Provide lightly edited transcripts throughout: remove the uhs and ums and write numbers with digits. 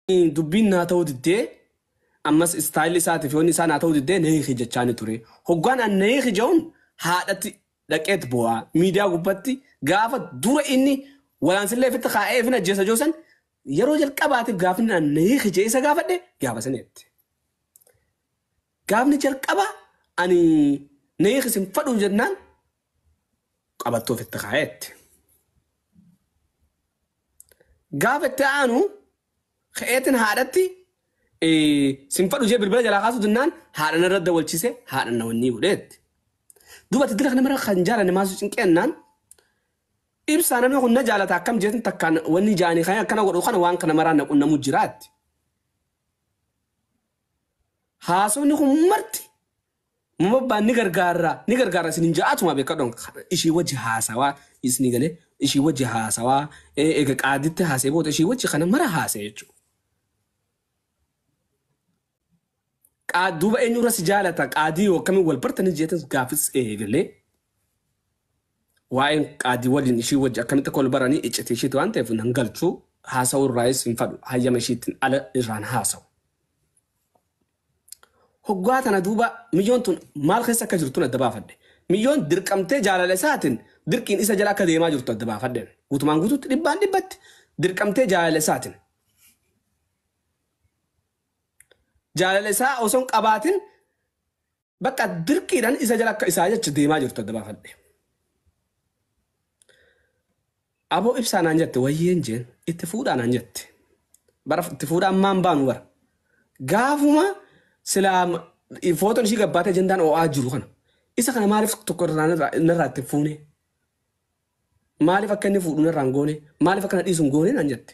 Dubbiin naa ta'uu diddee, ammas istaayilli isaatii fi wanni isaa naa ta'uu diddee na hiiki jechaa ni ture. Hoggaan an na hiiki je'uun haadhatti dhaqeet boo'a. Miidiyaa gubbatti gaafa dura inni walaansillee ofitti kaa'ee ifin ajjeesa jiru san yeroo jalqabaatiif gaafni an na hiiki je'ee isa gaafadhe gaafa sanitti. Gaafni jalqaba ani na hiiki sin fadhu jennaan qabattoo ofitti kaa'eetti. Gaafa itti aanu ka'eetin haadhatti sin fadhu jee bilbila jalaa kaasuu dinnaan haadha narra dawalchise, haadha na wannii godheetti. Duuba ati dira kana mara kan jaalanne maasu cinqeennaan ibsaa namni kun na jaalata akkam jeetin takkaan wanni jaanii kan akkana godhu kana waan kana maraa na qunnamuu jiraatti. Haasofni kun marti Mamabbaan ni gargaarra ni gargaarra isin hin ja'atuma beekadhoon ishii wajji haasawaa isinii galee ishii wajji haasawaa eega qaaditti haasee booda ishii wajji kana mara haasee jechuudha. Duuba eenyurra si jaalata, qaadii yoo akkamiin wal bartanii jeetan gaafis eegalee waa'een qaadii waliin ishii wajji akkamitti akka wal baranii iccitii ishiiti waan ta'eef nan galchuu, haasa'uu irraayis hin fadhu, hayyama ishiittiin ala irraan haasa'u. Hoggaa tana duuba miyyoon tun maal keessa akka jirtun adda baafadhe. Miyyoon dirqamtee jaalala isaatiin dirqiin isa jala akka deemaa jirtu adda baafadhe. Guutumaan guutuutti dhibbaan dhibbatti dirqamtee jaalala isaatiin. Jaalala isaa osoo hin qabaatin bakka dirqiidhaan isa jala akka isaa jecha deemaa jirtu adda baafadhe. Aboo ibsaa naan jette, wayyeen jeen, itti fuudhaa naan jette. Bara itti fuudhaa ammaan baanu bara. Gaafuma silaa footoon ishii gabbaatee ajandaan oo'aa jiru kana. Isa kana maaliif tokko narraa itti fuune? Maaliif akka inni fuudhu narraa hin goone? Maaliif akka na dhiisu hin goone naan jette.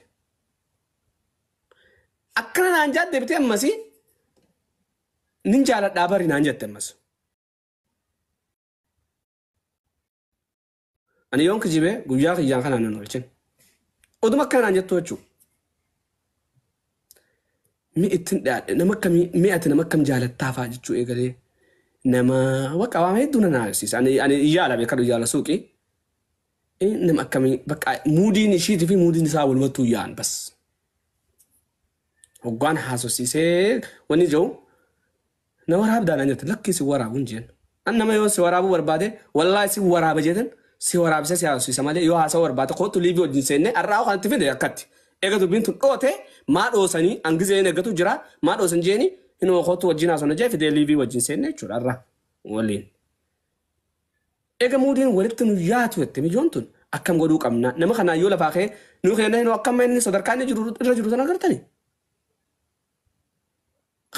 Akkana naan jaa deebitee ammasii nin jaaladhaa bari naan jette ammas. Ani yoon kijibe guyyaa kiyyaan kanaan nan oolchin. Oduma akkana naan jettu jechuudha. Mi ittiin dhiyaadhe nama akkamii, mi ati nama akkam jaalattaa fa'aa jechuu eegalee nama bakka waan hedduu na naasisa. Ani yaala beekadhu yaala suuqii. Nama akkamii bakka muudiin ishiitii fi muudiin isaa walumattuu yaa'an bas. Hoggaan haasofsiisee wanni jiru na waraabdaa naan jette, lakkii si waraabuun jeen. An nama yoo si waraabuu barbaade wallaahi si waraaba jeetan si waraabisee si haasofsiisa malee yoo haasawuu barbaade kootu liivii wajjin seennee har'aa kanatti fide akkatti. Eega dubbiin tun dhoote maa dhoosanii hangizeen eeggatu jira maa dhoosan jeeni inuma kootu wajjin haasofna jee fidee liivii wajjin seenne jechuudha har'a waliin. Eega muudiin walitti nu yaatu jette mijoon tun akkam godhuu qabna, nama kanaan yoo lafaa ka'ee nu kenna hinoo akkam inni sadarkaa inni jiru irra jiru sana agartani.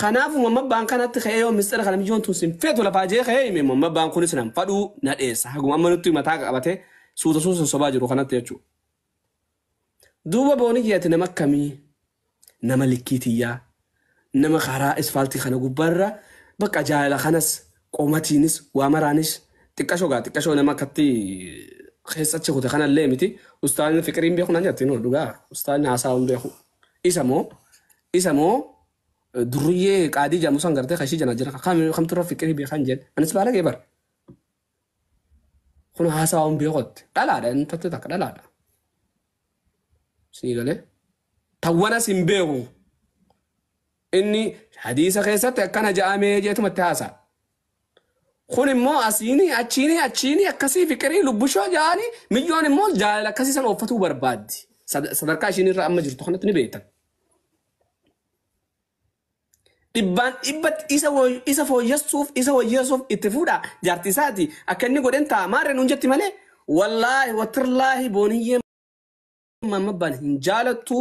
Kanaafuu mammabbaan kanatti ka'ee yoo mistira kana mijoon tun sin feetu lafaa jee ka'ee hime, mammabbaan kunis nan fadhuu na dheessa haguma amma nutti mataa qabatee suuta suuta sossobaa jiru kanatti jechuudha. Duuba booniyyi ati nama akkamii, nama likkii tiyyaa, nama karaa isfaaltii kana gubbaarra bakka jaalala kanas qomatiinis waa maraanis xiqqashoo gaa xiqqashoo nama akkatti keessa achi kute kanallee miti, ustaazni fiqiriin beeku naan jetti, dhugaa ustaazni haasaa hin beeku, isa moo durriyyee qaadii jedhamu san gartee kashii jana jira kamturra fiqirii beekan jeen anis baalagee bar kun haasaa hin beekutti dhalaadha, inni tatte takka dhalaadha sinii galee tawwanas hin beeku, inni hadiisa keessatti akkana ja'amee jeetumatti haasaa. Kun immoo asiini achiini achiini akkasii fiqirii lubbushoo ja'anii, miyyoon immoo jaalala akkasii san ooffatuu barbaaddi. Sadarkaa ishiin irra amma jirtu kanatti ni beektan. Dhibbaan dhibbatti isa fooyyessuuf isa wayyeessuuf itti fuudha jaartii isaati akka inni godhen ta'a maarree nuun jetti malee wallaahi watirlaahi booniyyee mammabbaan hin jaalattu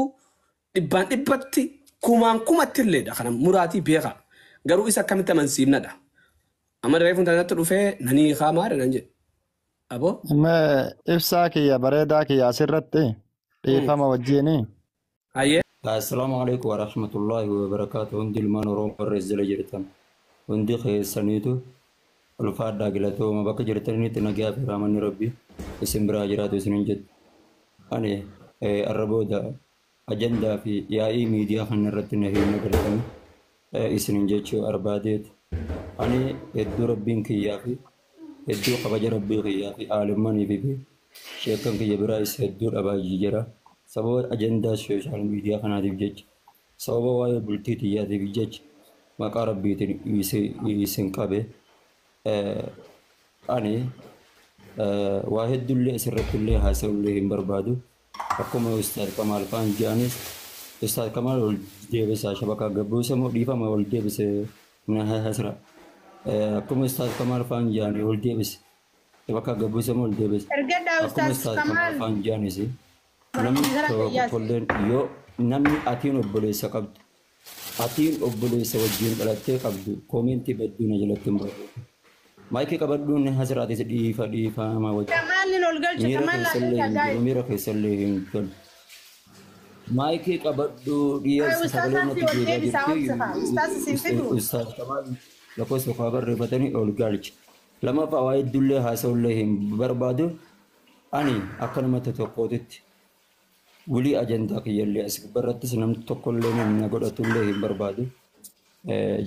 dhibbaan dhibbatti kumaan kumatti illeedha, kana muraatii beeka, garuu isa akkamitti amansiifnadha. Amma reefuun tanatti dhufee nanii kaa maarree nan jedhe aboo. Mee ibsaa kiyya bareedaa kiyya asirratti dhiifama wajjini. Hayyee. Assalaamu alaikum warahmatullaahi wabarakaatu. Hundi ilmaan Oromoo warra as jala jirtan hundi keessaniitu ulfaadhaa, galatooma. Bakka jirtanitti nagaa fi raamanni Rabbi isin biraa jiraatu isinin jettu. Ani arra booda ajandaa fi yaa'ii miidiyaa kana irratti na hin agartani isinin jechuu barbaadeeti. Ani hedduu Rabbiin kiyyaa fi hedduu kabaja Rabbii kiyyaa fi aalimanii fi sheekan kiyya biraa isa hedduu dhabaa jira. Sababa ajandaa social media kanaatiif jecha. Sababa waa'ee bultii xiyyaatiif jecha maqaa rabbiitiin isin qabe. Ani waa hedduullee asirrattillee haasa'ullee hin barbaadu. Akkuma Ustaad Kamaal fa'aan jedhanis, Ustaad Kamaal ol deebisaa shabakaa gabbuusa moo dhiifama ol deebise hasra. Akkuma Ustaad Kamaal fa'aan jedhan ol deebise. Shabakaa gabbuusa moo ol deebise. Ergadhaa Akkuma Ustaaz Ustaad Kamaal Kamaal. fa'aan jedhanis, namni tokkolleen yoo namni atiin obboleessa qabdu, atiin obboleessa wajjin dhalattee qabdu, koomentii badduu na jalatti hin barreessu. Maayikii qabadhuun hasiraatis dhiifa dhiifama wajjin. Kamaalin ol galche Miira Kamaal keessallee laaffee hin jiru, ajaa'ib. miira keessallee hin galu. Maayikii qabadhu Ay, dhiyeessi Ustaaz sagalee Ansi natti ol deebi'aa deebisaa jirti. obsa fa'a. Ustaaz isin fidu. Ustaaz Kamaal lakkoofsa tokko barreeffatanii ol galche. Lammaffaa, waa hedduullee haasa'ullee hin barbaadu. Ani akka namatti tokkootitti wulii ajandaa kiyyallee as gubbarrattis namni tokkollee na godhatullee hin barbaadu.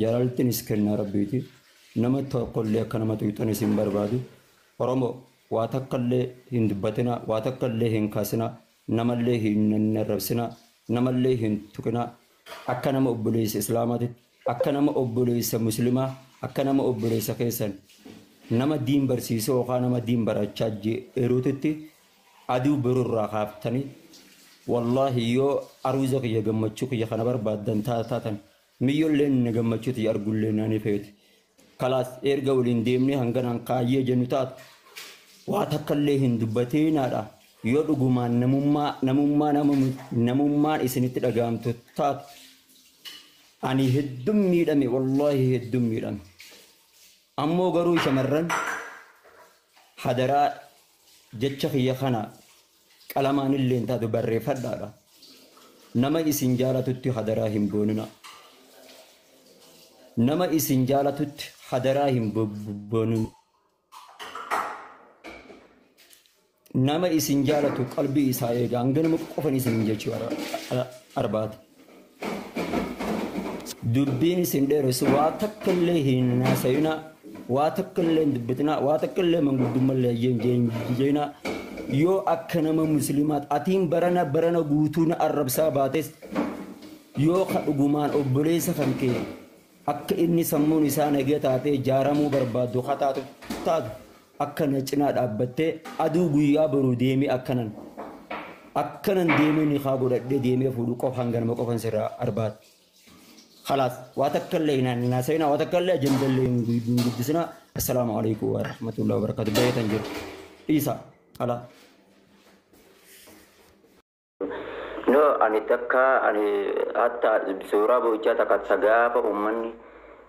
Jaalaltiinis kennaa rabbiiti. Nama tokkollee akka nama tuqxanis hin barbaadu. Oromoo, waa takkallee hin dubbatina, waa takkallee hin kaasina, namallee hin arrabsina, namallee hin tuqina. Akka nama obboleessa Islaamaatitti, akka nama obboleessa Muslimaa, akka nama obboleessa keessan nama diin barsiisuu yookaan nama diin barachaa jiruutitti aduu birurraa kaaftanii, wallaahi yoo aruuza kiyya gammachuu kiyya kana barbaaddan taatan, miyyollee na gammachuu tiyya argullee naani feeti. Kalaas, erga waliin deemnee hanganaan kaayyee jennu taatu, waa takkallee hin dubbatinaadha. Yoo dhugumaan namummaa namummaa namummaan isinitti dhaga'amtu taatu, ani hedduun miidhame, wallaahi hedduun miidhame. Ammoo garuu shamarran, hadaraa jecha kiyya kana qalamaan illee hin taatu barreeffadhaadha. Nama isin jaalatutti hadaraa hin boonina. Nama isin jaalatutti hadaraa hin boonina. Nama isin jaalatu qalbii isaa eega, hanganuma qofan isin jechuu arbaata. Dubbiin isin dheeressu, waa takka illee hin haasa'ina, waa takka illee hin dubbatina, waa takka illee manguddummallee hin jeenaa. Yoo akka nama Musliimaat atiin barana barana guutuu na arrabsaa baates, yoo ka dhugumaan obboleessa kan kee akka inni sammuun isaa nagee taatee jaaramuu barbaaddu ka taatu taatu, akka na cinaa dhaabbattee aduu guyyaa boruu deemee akkanan deemee ni haa godhadhee deemee fuudhu qofa, hanganuma qofan sirraa arbaata. خلاص، واتكلم ناسينا واتكلم أجندة guddisina. السلام عليكم ورحمة الله وبركاته. بيتن جر إيسا خلاص. No, ani takka ani hatta suuraa bochaa takka ta gaafa uummanni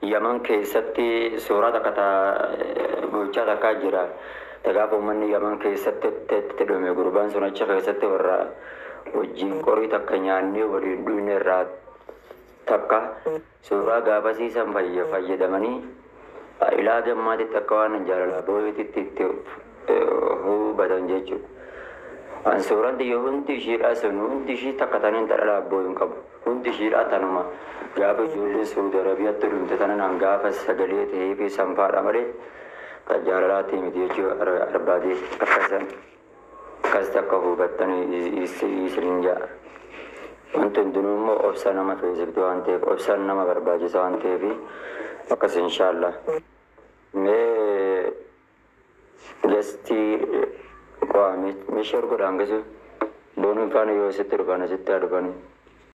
Yaman keessatti suuraa takka ta bochaa takka jira. Ta gaafa uummanni Yaman keessatti itti dhume, gurbaan sun achi keessatti warra wajjin qorii takka nyaannee waliin dhuyne irraa takka suuraa gaafasiisan fayyadamanii ilaa gammaatitti akka waan jaalala booyititti itti hubatan jechuudha. An suuraan xiyya hundi ishiidhaa sun hundi ishii takka taniin dhalaa abboo hin qabu. Hundi ishiidhaa tanuma gaafa ijoolleen Saudi Arabiyaatti dhumte tanan gaafa sagalee ta'ee fi sanfaadha malee kan jaalalaatii miti jechuu arbaadee, akkasan akkas takka hubattanii isiniin ja'a. Wanti hundinuu immoo obsa nama feesifti waan ta'eef, obsaan nama barbaachisa waan ta'eef, akkas inshaallah. Mee gastii waa meeshaa godhaan gasu boonuun faana yoo sitti dhufan asitti haa dhufanii.